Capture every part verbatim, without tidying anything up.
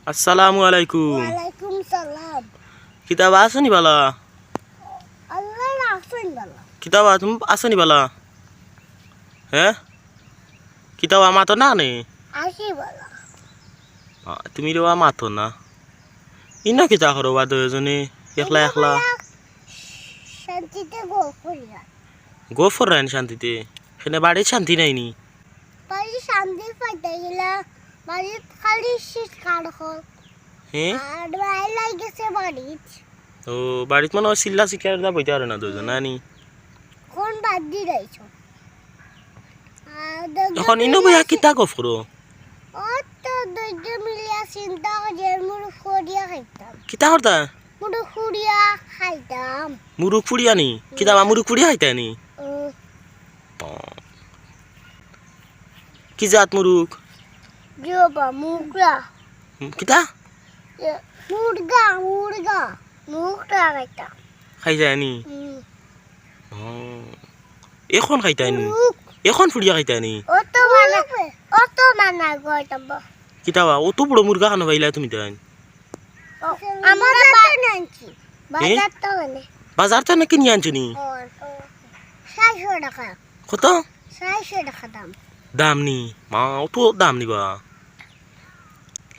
আসসালামু আলাইকুম। ওয়ালাইকুম সালাম। কিতা বা আছো নি বালা? আল্লাহ রাখছেন বালা। কিতা বা তুমি আছো নি বালা? হে? কিতা বা মাতো না নি? আছি বালা। আ, তুমি রে বা মাতো না। ইনো কিতা করো বা দুইজনে একলা একলা? শান্তিতে গফ করিয়া। গফ করাইন শান্তিতে? কেনে বাড়িত শান্তি নাই নি? বাড়িত শান্তি পাইতে গেলে বাড়িত খালি চিৎকার হয়। হে? আর মায়ের লাগেছে বাড়িত। ও, বাড়িত মনে হয় চিল্লা চিৎকার দা বইতে পারে না দুইজন, না নি? কোন বাদ দিয়ে যাইছো? আর দুইজন এখন ইনো মিলিয়া বইয়া চি-, কিতা গফ করো? ও তো দুইজন মিলিয়া চিন্তা করি মুরগ ফুড়িয়া খাইতাম। কিতা করতা? মুরগ ফুড়িয়া খাইতাম। মুরগ ফুড়িয়া নি? কিতা বা মুরগ ফুড়িয়া খাইতা নি? ও। ও। কি জাত মুরগ? জিও বা মুরগা। হুম, কিতা? এ, মুরগা, মুরগা। মুরগা খাইতাম। খাই যায় নি? হুম। ও। এখন খাইতাই নি? মুরগ। এখন ফুড়িয়া খাইতাই নি? অত মানা, অত মানা করতাম। কিতা বা? অত বড় মুরগা খানো পাইলা তুমি তাই? ও, আমরা বাজার বা-, থেকে আনছি। এ? বাজার থেকে এনে। বাজার তো নাকি নিয়ে আনছো নি? ও, ও। ছয়শো টাকা। কত? ছয়শো টাকা দাম। দাম নি? মা, অত দাম নি বা?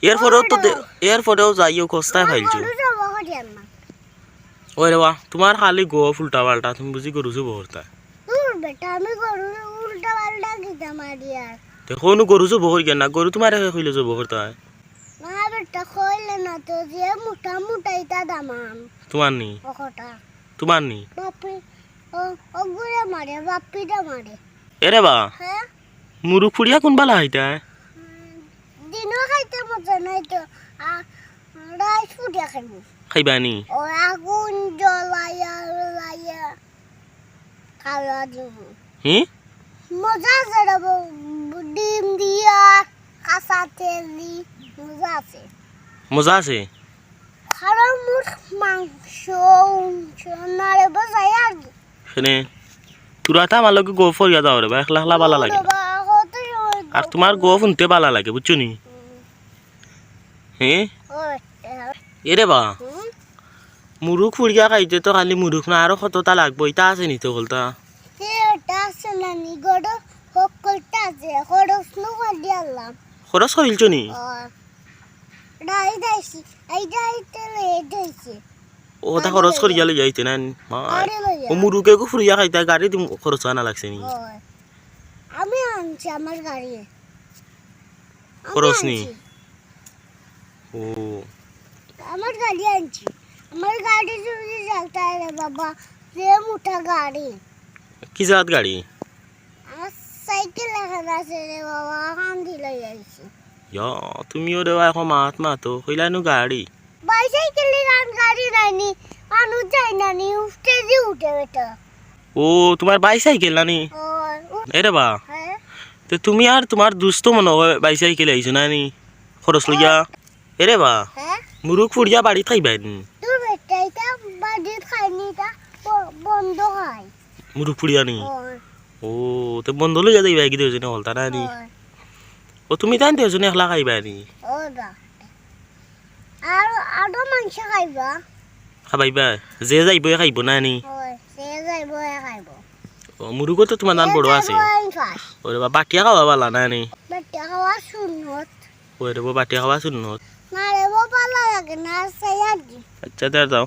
এরপরেও তো দে-, এরপরেও যাইও কস্তায় ফাইলছো। গরু জব করি আনলাম। ওই রে বা, তোমার খালি গফ উল্টা পাল্টা, তুমি বুঝি গরু জব করতা? দূর বেটা, আমি গরু উল্টা পাল্টা কিতা মারি আর? দেখো, নু গরু জব করি কেন না? গরু তোমার একে কইলে জব করতা হয়? না বেটা, কইলে না তো, যে মোটা মোটা ইটা দামান। তোমার নি? অখটা। তোমার নি? বাপি, ও, ওগুলো মারে, বাপিটা মারে। এরে বা? হ্যাঁ? মুরগ ফুড়িয়া কোন বালা খাইতা? উম, দিনও খাইতে মজা নাই তো, আ, রাইত ফুড়িয়া খাইমু। খাইবা নি? ও আগুন জ্বলাইয়া, জ্বলাইয়া, খাওয়া দিমু। হি? মজা আছে রে বউ, ডিম দিয়া, কাঁচা তেল দি, মজা আছে। মজা আছে? কারণ মুরগ মাংস, উংস না রে বউ, যাই আর কি। কেনে? তোরা তো আমার লগে গফ করিয়া যাও রে বা, একলা একলা বালা লাগে না। বাবা, কত সময় আর গফ তোমার করি। গফ হুনতে বালা লাগে, বুঝছো নি? হুম। হে? ও, এ। এরে বা, হুম? মুরগ ফুড়িয়া খাইতে তো খালি মুরগ না, আরো কততা লাগবো, ইতা আছে নি তো বলতা? সে ওটা আছে না নি, গরু হকলটা আছে, খরচ নু করি আনলাম। খরচ করিলছো নি? ও। রাইত আইছি, এই রাইতে লেট হইছে। ও, তা খরচ করিয়া লই যাইতে না নি? মা, গাড়ি লইয়া। ও মুরুকে গো ফুরিয়া খাইতা, গাড়ি দিম, খরচ আনা লাগছে নি? ও, আমি আনছি আমার গাড়ি। আমি খরচ নি? আনছি। ও। আমার গাড়ি আনছি। আমার গাড়ি যদি চলতে রে বাবা, যে মোটা গাড়ি। কি জাত গাড়ি? আমার সাইকেল লাখান আছে রে বাবা, কান্দি লই আইছি। ইয়া, তুমিও রে বা এখন মাত মাতো, কইলা নু গাড়ি। বাইসাইকেল লাখান গাড়ি নাই নি, মানুষ যায় না নি, উঠতে যে উঠে বেটা। ও, তোমার বাইসাইকেল না নি? ও, উ- এরে বা, হ্যাঁ? তে তুমি আর তোমার দুস্ত মনে হয় বাইসাইকেল আইছো না নি? খরচ লইয়া। এরে বা, হ্যাঁ? মুরুক ফুড়িয়া বাড়িত খাইবায় নি? দূর বেটা, এটা বাড়িত খাইনি, এটা ব-, বন্ধ খাই। মুরুক ফুড়িয়া নি? ও। ও, তে বন্ধ লইয়া যাইবায় কি দুইজনে হলতা না নি? ও। ও, তুমি তাইন দুইজনে একলা খাইবায় নি? ও বা। আর, আরো মানষে খাইবা। খাবাইবা? যে যাইবো, এ খাইবো না নি? ও, যে যাইবো, এ খাইবো। ও, মুরুকও তো তোমার দান এ বড় আছে। খাইবো, আমি ফার্স্ট। ওরে বা, বাটিয়া খাওয়া বালা না নি? বাটিয়া খাওয়া সুন্নত। ওই রে বা, বাটিয়া খাওয়া সুন্নত। না রে বা, বালা লাগে না, সেই আর কি। আচ্ছা, দে যাও।